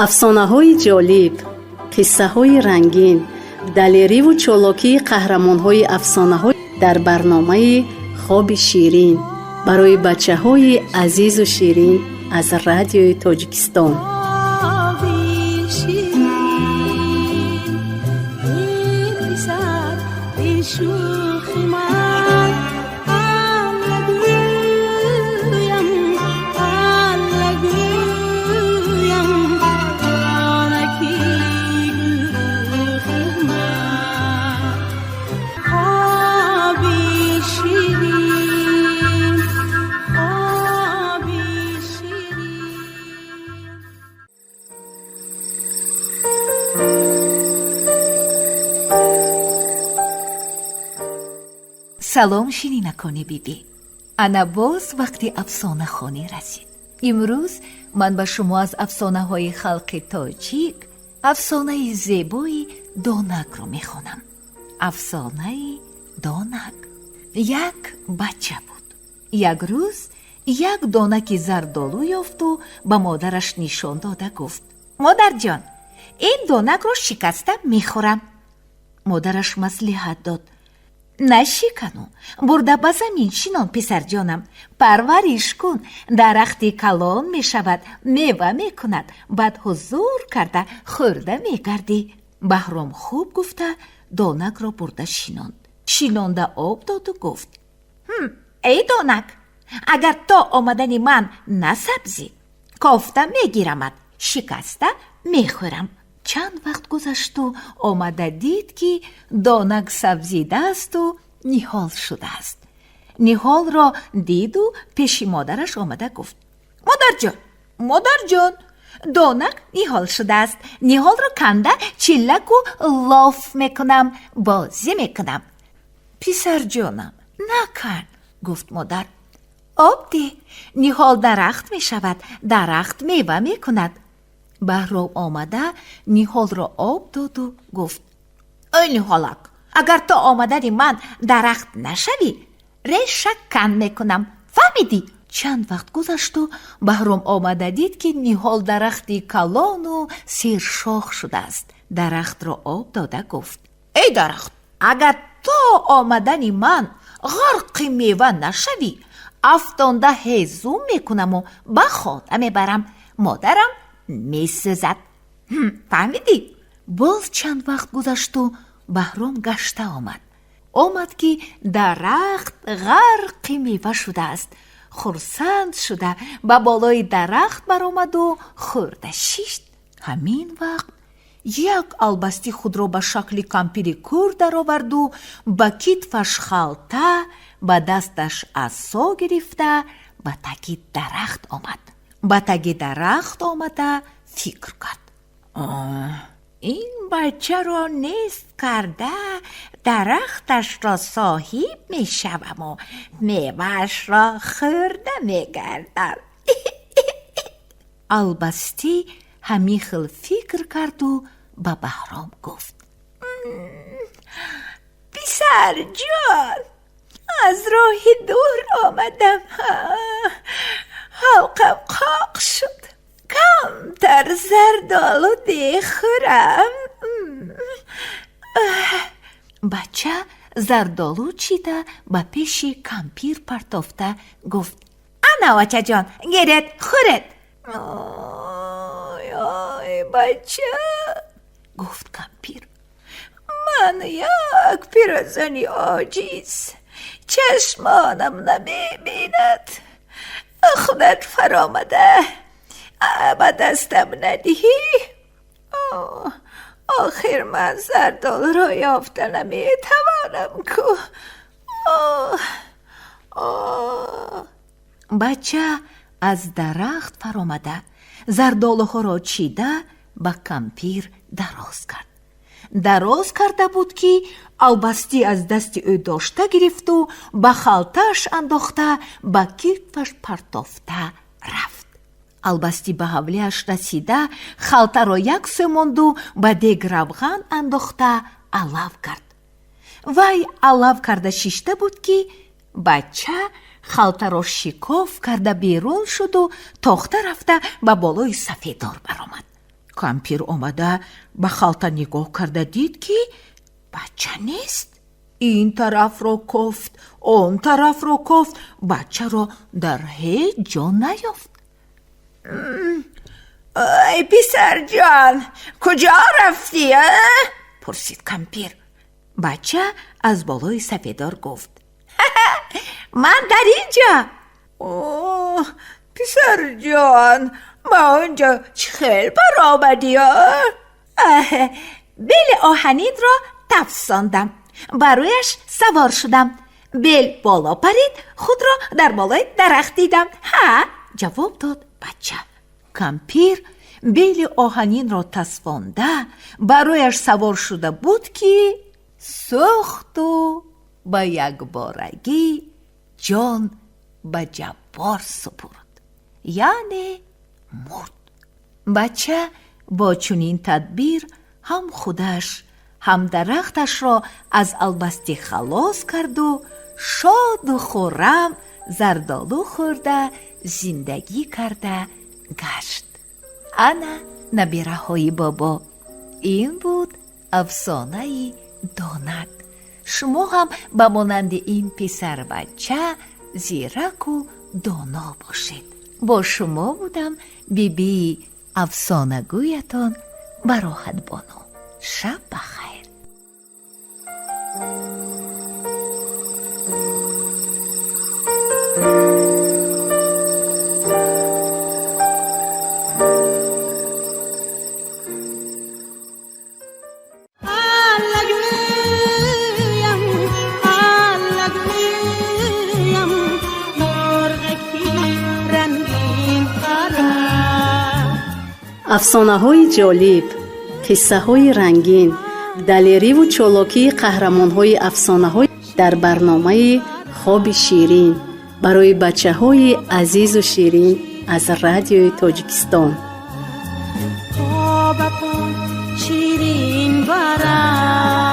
Афсонаҳои ҷолиб, қиссаҳои рангин, далериву чолокии қаҳрамонҳои афсонаҳо дар барномаи «Хоби ширин» барои бачаҳои азизу ширин аз Радиои Тоҷикистон. Хоби ширин, эй писар, эй шӯхи ман, Алла гӯям, Алла гӯям, ҷонаки гулрухи ман. Хоби ширин, хоби ширин. Салом, ширинакони бибӣ! Ана боз вақти афсонахонӣ расид. Имрӯз ман ба шумо аз афсонаҳои халқи тоҷик афсонаи зебои донакро мехонам. Афсонаи донак. Як бача буд. Як рӯз як донаки зардолу ёфту ба модараш нишон дода гуфт: «Модарҷон, ин донакро шикаста мехӯрам». Модараш маслиҳат дод: «Нашикану бурда ба замин шинон, писарҷонам, парвариш кун, дарахти калон мешавад, мева мекунад, баъд ҳузур карда хӯрда мегардӣ». Баҳром хуб гуфта, донакро бурда шинонд. Шинонда об доду гуфт: «Эй донак, агар то омадани ман насабзӣ, кофта мегирамад, шикаста мехӯрам». Чанд вақт гузашту омада дид, ки донак сабзидаасту ниҳол шудааст. Ниҳолро диду пеши модараш омада гуфт: «Модарҷон, модарҷон, донак ниҳол шудааст. Ниҳолро канда чиллаку лоф мекунам, бозӣ мекунам». «Писарҷонам, накан», гуфт модар. «Об деҳ, ниҳол дарахт мешавад, дарахт мева мекунад». Баҳром омада ниҳолро об доду гуфт: «Ой ниҳолак, агар то омадани ман дарахт нашавӣ, реша кан мекунам, фаҳмидӣ?» Чанд вақт гузашту Баҳром омада дид, ки ниҳол дарахти калону сершох шудааст. Дарахтро об дода гуфт: «Эй дарахт, агар то омадани ман ғарқи мева нашавӣ, афтонда ҳезум мекунаму ба хона мебарам, модарам месӯзад, фаҳмидӣ?» Боз чанд вақт гузашту Баҳром гашта омад. Омад, ки дарахт ғарқи мева шудааст. Хурсанд шуда ба болои дарахт баромаду хӯрда шишт. Ҳамин вақт як албастӣ худро ба шакли кампири кӯр дароварду ба китфаш халта, ба дасташ асо гирифта ба таги дарахт омад. Ба таги дарахт омада фикр кард: «Ин бачаро нест карда, дарахташро соҳиб мешаваму меваашро хӯрда мегардам». Албастӣ ҳамин хел фикр карду ба Баҳром гуфт: «Писарҷон, аз роҳи дур омадам, ҳалқам қоқ шуд, камтар зардолу бихӯрам». Бача зардолу чида ба пеши кампир партофта гуфт: «Ана, очаҷон, гиред, хӯред». «Ой, ой, бача, — гуфт кампир, — ман як пиразани оҷиз, чашмонам намебинад. Худат фаромада ба дастам надиҳӣ, охир ман зардолуро ёфта наметавонам ку». Бача аз дарахт фаромада, зардолуҳоро чида ба кампир дароз кард. Дароз карда буд, ки албастӣ аз дасти ӯ дошта гирифту ба халтааш андохта, ба китфаш партофта рафт. Албастӣ ба ҳавлиаш расида, халтаро як сӯ монду ба дег равған андохта алав кард. Вай алав карда шишта буд, ки бача халтаро шикоф карда берун шуду тохта рафта ба болои сафедор баромад. Кампир омада ба халта нигоҳ карда дид, ки бача нест. Ин тарафро кофт, он тарафро кофт, бачаро дар ҳеҷ ҷо наёфт. Ай, писарҷон, куҷо рафтӣ? Пурсид кампир. Бача аз болои сафедор гуфт: Ман дар ин ҷо. Писарҷон, ба он ҷо чӣ хел баромадӣ? Бели оҳанинро тафсондам, ба рӯяш савор шудам, бел боло парид, худро дар болои дарахт дидам. Ҳа, ҷавоб дод бача. Кампир бели оҳанинро тасфонда ба рӯяш савор шуда буд, ки сӯхту ба якборагӣ ҷон ба ҷаббор супурд, яъне мурд. Бача бо чунин тадбир ҳам худаш, ҳам дарахташро аз албастӣ халос карду шоду хуррам зардолу хӯрда зиндагӣ карда гашт. Ана, набираҳои бобо, ин буд афсонаи Донак. Шумо ҳам ба монанди ин писарбача зираку доно бошед. Бо шумо будам бибии афсонагӯятон Бароҳатбону. Шаб ба хайр. Аллагӯям, аллагӯям, мурғаки рангин парад. Афсонаҳои ҷолиб, қиссаҳои рангин, далериву чолокии қаҳрамонҳои афсонаҳо дар барномаи Хоби ширин барои бачаҳои азизу ширин аз Радиои Тоҷикистон. Хобатон ширин барад.